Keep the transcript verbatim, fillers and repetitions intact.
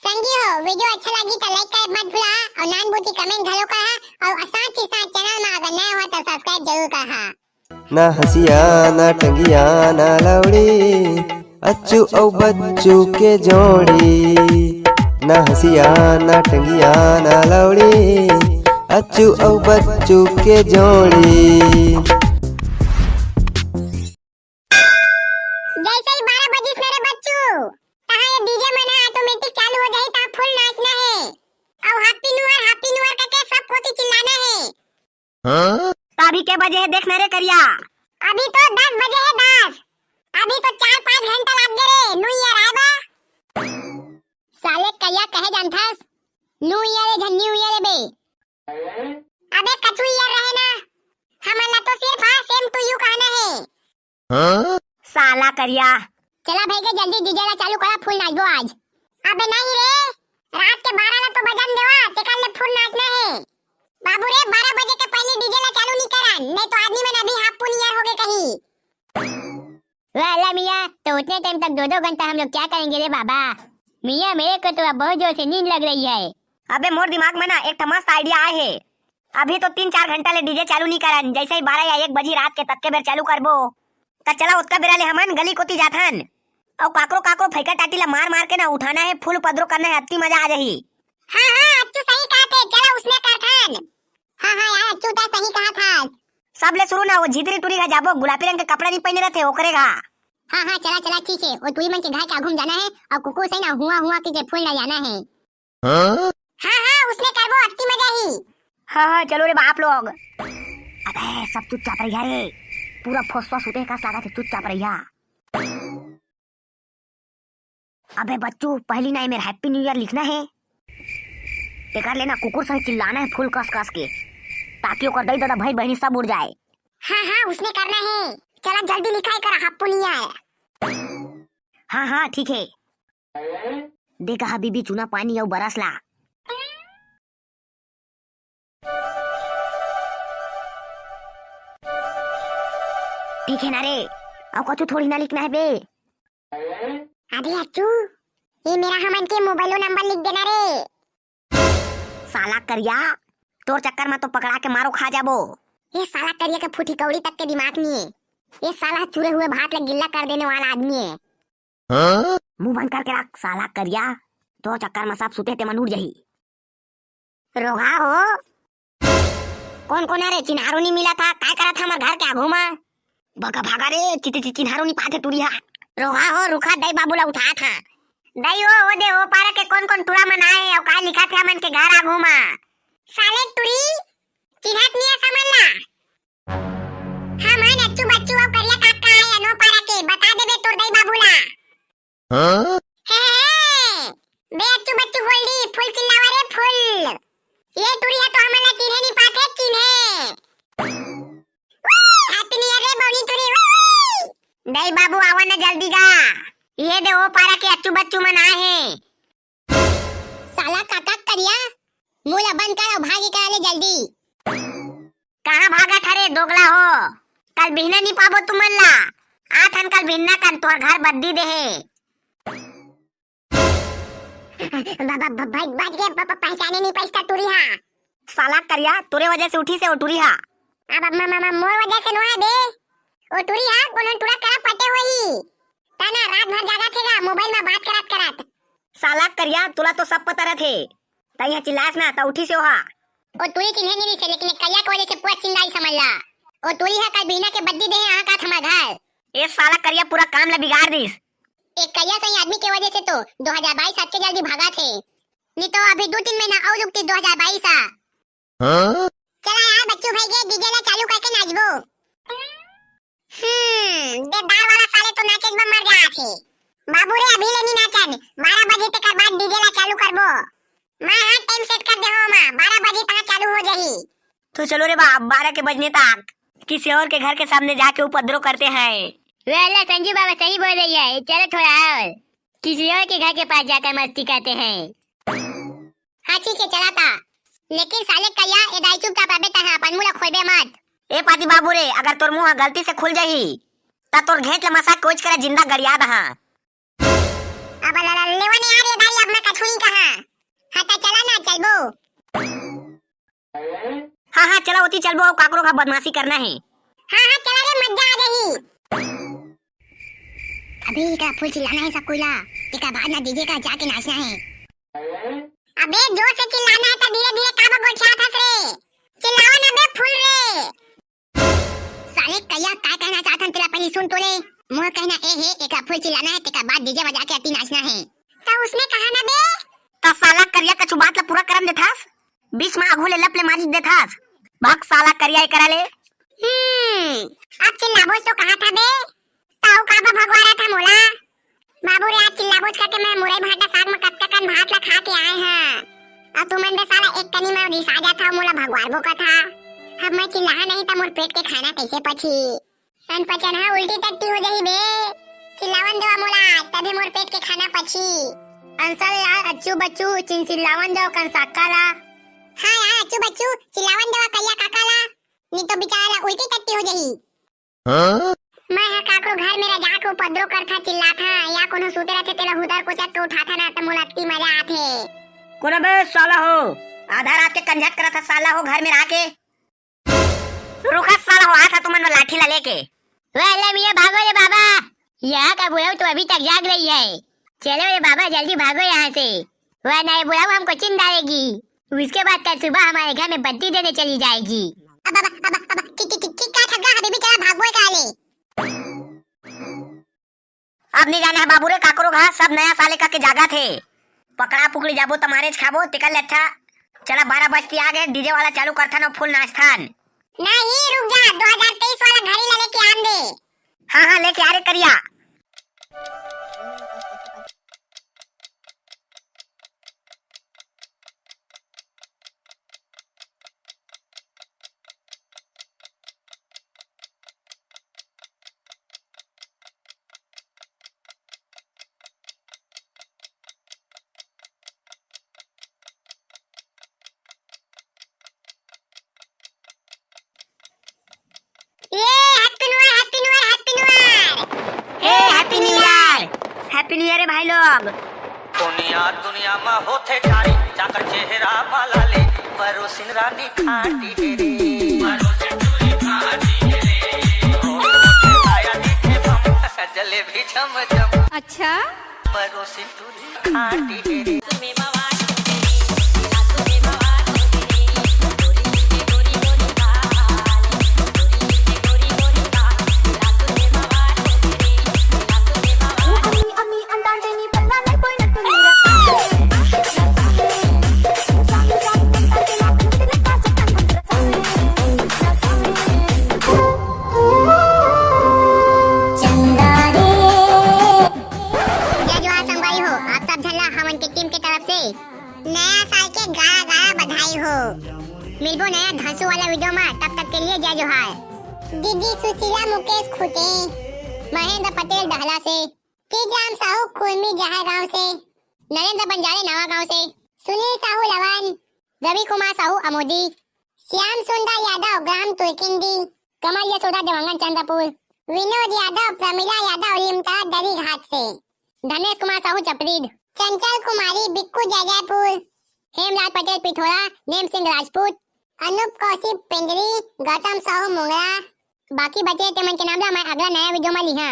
संगी हो, video अच्छा लगी त like करे मत भुला अउ नान बूती comment घलो कहा अउ साथ ही साथ channel में अगर नया हो त subscribe जरूर कहा। ना हंसिया, ना टंगिया, ना लौड़ी, अच्छू अउ बच्चू के जोड़ी। ना हंसिया, ना टंगिया, ना लौड़ी, अच्छू अउ बच्चू के जोड़ी। जैसे ही बारह बजिस ना रे बच्चू, तहाँ ये DJ मन ह automatic चालू हो जाही, तहाँ full नाचना हे। अउ Happy New Year, Happy New Year करके सब कोती चिल्लाना हे। हाँ? त अभी के बजे हे देख ना रे करिया। अभी तो दस बजे हे, दस। अभी तो चार पाँच घंटा लाग गे रे New Year आए बर। साले करिया कहे जानथस New Year हे झन New Year हे बे। अबे कछु year रहे ना, हमन ला तो सिर्फ हाँ same to you कहना हे। हाँ? साला करिया। चला भई गे, जल्दी DJ ला चालू करा, full नाचबो आज। अबे नहीं रे, रात के बारह ला तो बजन देवा, तेकर ले full नाचना हे। बाबू रे, बारह बजे के पहले DJ ला चालू नहीं करन, नहीं तो आदमी मन अभी Happy New Year हो गे कही। वाह, अल्लाह मियाँ, तो उतने time तक दो दो घंटा हम लोग क्या करेंगे रे बाबा? मियाँ, मेरे को तो अब बहुत जोर से नींद लग रही है। अबे मोर दिमाग में ना एक ठो मस्त idea आए हे। अभी तो तीन चार घंटा ले DJ चालू नहीं करन, जैसे ही बारह या एक बजी रात के ततके बेर चालू करबो। त चला ओतका बेरा ले हमन गली कोती जाथन। अउ काकरो काकरो फैका टाटी ला मार मार के ना उठाना हे, full उपद्रव करना हे, अति मजा आ जाही। हाँ, हाँ, अच्छू सही कहत हे, चला उसने करथन। हाँ, हाँ यार, अच्छू तैं सही कहत हस। सब ले शुरू ना वो झितरी टुरी घर जाबो, गुलाबी रंग के कपड़ा नहीं पहने रहते, ओकरे घर। हाँ, हाँ, चला, चला, ठीक हे। वो टुरी मन के घर के आघू में जाना हे अउ कुकुर से ना हुआ हुआ के फूल ना जाना हे। हाँ? हाँ, हाँ, उसने करबो, अति मजा ही। हाँ, हाँ, चलो रे बाप लोग। अबे, सब चुपचाप रहिया रे। पूरा फोसवा सुते कस लागत हे, चुपचाप रहिया। अबे बच्चू, पहली ना एमेर Happy New Year लिखना हे। तेकर ले ना कुकुर सही चिल्लाना हे full कस कस के, ताकि ओकर दई ददा भाई बहनी सब उड़ जाए। हाँ, हाँ, उसने करना हे। चला जल्दी लिखाई करा Happy New Year। हाँ, हाँ, ठीक हे। दे कहा बीबी चूना पानी अउ बरस ला। ठीक हे ना रे, अउ कछु थोड़ी ना लिखना हे बे। अबे अच्छू, ये मेरा हमन के मोबाइलो नंबर लिख देना रे। साला करिया, तोर चक्कर में तो पकड़ा के मारो खा जाबो। ये साला करिया के फूटी कौड़ी तक के दिमाग नहीं है। ये साला चुरे हुए भात ला गिल्ला कर देने वाला आदमी है। हाँ? मुंह बंद करके रख साला करिया, तोर चक्कर में सब सुते तेमन उठ जाही। रोगहा हो, कोन कोन हे रे? चिन्हारो नी मिलत हे, काय करत हे हमर घर के आघू मा? भगा भागा रे, चिति चिति चिन्हारो नी पाथे टुरी हा। रोगहा हो, रुखा दई बाबू ला उठात हा। दई हो, ओ दे, ओ पारा के कोन कोन टुरा मन आए हे, अउ काय लिखत हे हमन के घर आघू मा? साले टुरी, चिन्हत नी हे समझ ला। हमन अच्छू बच्चू अउ करिया काका आए अनो पारा के, बता देबे तोर दई बाबू ला। हाँ? हे, हे, हे। बे अच्छू बच्चू गोल्डी, फुल चिल्लावा रे फुल। ये टुरी हा तो हमन ला चिन्हे नी पाथे, चिन्हे। उई, Happy New Year रे बौनी टुरी, उई, उई। दई बाबू आवा ना जल्दी गा। ये दे ओ पारा के अच्छू बच्चू मन आए हे। साला काका करिया, मुंह ला बंद कर अउ भागी करा ले जल्दी। कहाँ भागत हरे दोगला हो? कल बिहना नी पाबो तुमन ला। आथन कल बिहना कन तोर घर बद्दी देहे। ब-, ब-, ब-, भाई बच गए, प-, प-, पहचाने नी पैसा टुरी हा। साला करिया, तोरे वजह से उठी से ओ टुरी हा। अब म-, म-, म-, मोर वजह से नोहे बे। ओ टुरी हा, कोनो टुरा करा पटे होही। तना रात भर जागत हे गा, मोबाइल में बात करत करत। साला करिया, तोला तो सब पता रथे। तई हा चिल्लास ना, त उठी से ओहा। ओ टुरी चिन्हे नी रिसे, लेकिन एक करिया के वजह से पूरा चिल्लाई समझ ला। ओ टुरी हा कल बिहना के बद्दी देहे, आहा का थमा घर। ए साला करिया पूरा काम ला बिगाड़ दिस। एक करिया सही आदमी के वजह से तो दो हज़ार बाईस अतके जल्दी भागत हे। नी तो अभी दू तीन महीना अउ रुकती दो हज़ार बाईस आ। हाँ? चला यार बच्चू भाई के DJ ला चालू करके नाचबो। हम्म, दे दाल वाला साले तो नाचे बर मर जात हे। बाबू रे अभी ले नी नाचन, बारह बजे तक बाद DJ ला चालू करबो। मैं हाँ time set कर दे हो माँ, बारह बजे तक चालू हो जाही। तो चलो रे बाप, बारह के बजने तक किसी और के घर के सामने जाके उपद्रव करते हैं। वे अल्लाह संजू बाबा सही बोल रही है, चलो थोड़ा और किसी और के घर के पास जाकर मस्ती करते हैं। हाँ ठीक है, चला था। लेकिन साले करिया, ए दाई चुपचाप अबे तहाँ अपन मुंह ला खोलबे मत। ए पाती बाबू रे, अगर तोर मुंह गलती से खुल जाही, त तोर घेंच ला मसा कोच करा जिंदा गड़िया दहा। अब ल-, ल-, लेवा ने यार, ए दाई, अब मैं कछु नहीं कहा। चला ओती चलबो, अउ काकरो घर बदमाशी करना हे। हाँ, हाँ, चला रे, मजा आ जाही। अबे एकरा फुल चिल्लाना हे सब कोई ला, तेकर बाद ना डीजे का जाके नाचना हे। अबे जोर से चिल्लाना हे त धीरे धीरे काबर गोठियात हस रे? चिल्लावा ना बे फुल रे। साले करिया काय कहना चाहत हन तेला पहिली सुन तो ले। मोर कहना ए हे, एकरा फुल चिल्लाना हे, तेकर बाद डीजे बजा के अति नाचना हे। त उसने कहा ना बे। त साला करिया कछु बात ला पूरा करन देथस, बीच म आघू ले लप ले मारी देथस। भाग साला करिया एकरा ले। हम्म, अब चिल्लाबोच तो कहा था बे। ताऊ काबर भगवा रहा था मोला? बाबू रे, आज चिल्लाबोच करके मैं मुरई भाटा साग में कतका कन भात ला खा के आए हैं। अउ तुमन बे साला एक कनी में रिसा जात हव, मोला भगवार बोका था। अब मैं चिल्लाहा नहीं त मोर पेट के खाना कैसे पची? अनपचन हा उल्टी टट्टी हो जाही बे। चिल्लावन देवा मोला, तभी मोर पेट के खाना पची। अंसल यार, अच्छू बच्चू, चिन चिल्लावन देवा कन साका ला। हाँ यार, अच्छू बच्चू, चिल्लावन देवा करिया काका ला। नी तो बेचारा ला उल्टी टट्टी हो जाही। हाँ? मैं ह काकरो घर में रजाक उपद्रव करथा, चिल्लाथा, या कोनो सूते रथे तेला हुदर कोचक के उठाथा ना, त मोला अत्ती मजा आथे। कोन बे साला हो, आधा रात के कंझट करत ह साला हो घर में रह के। रुका साला हो, आथा तुमन में लाठी ला लेके। वाह ले मिया, भागो रे बाबा, यहाँ का बुढ़ऊ तो अभी तक जाग रही है। चलो रे बाबा, जल्दी भागो यहाँ से, वरना ये बुढ़ऊ हमको चिन डालेगी। उसके बाद कल सुबह हमारे घर में बत्ती देने चली जाएगी। अब, अब, अब, अब, कि, कि, कि, कि, का ठग्गा हबीबी, चला भागबो का ले। अब नहीं जाना है बाबू रे काकरो घर, सब नया साले का के जागा थे। पकड़ा पुकड़ी जाबो त मारेच खाबो, तेकर ले अच्छा। चला बारह बजती आ गए, डीजे वाला चालू करथन अउ फुल नाचथन। नहीं, रुक जा, दो हज़ार तेईस वाला घड़ी ला लेके आन दे। हाँ, हाँ, लेके आ रे करिया। ये Happy New Year, Happy New Year, Happy New Year। ए, Happy New Year। Happy New Year रे भाई लोग। दुनिया, दुनिया में होथे जारी, जाकर चेहरा माला ले, परोसिन रानी खाटी रे। आया दिखे बम, जलेबी झम झम। अच्छा। परोसिन जय जोहार संगवारी हो, आप सब झन ला हमन के टीम के तरफ से नया साल के गाड़ा गाड़ा बधाई हो। मिलबो नया धांसू वाला वीडियो में, तब तक के लिए जय जोहार। दीदी सुशीला, मुकेश खुटे, महेंद्र पटेल डहला से, तीजराम साहू कुर्मी जहार गांव से, नरेंद्र बंजारे नवा गांव से, सुनील साहू लवन, रवि कुमार साहू अमोदी, श्याम सुंदर यादव ग्राम तुर्किंडी, कमल यशोदा देवांगन चंद्रपुर, विनोद यादव, प्रमिला यादव लिमता दरी घाट से, धनेश कुमार साहू चपरीद, चंचल कुमारी बिक्कू जैजैपुर, हेमराज पटेल पिथोरा, नेम सिंह राजपूत, अनूप कौशिक पिंडरी, गौतम साहू मुंगरा। बाकी बचे ते मन के नाम ला मैं अगला नया वीडियो में लिहा।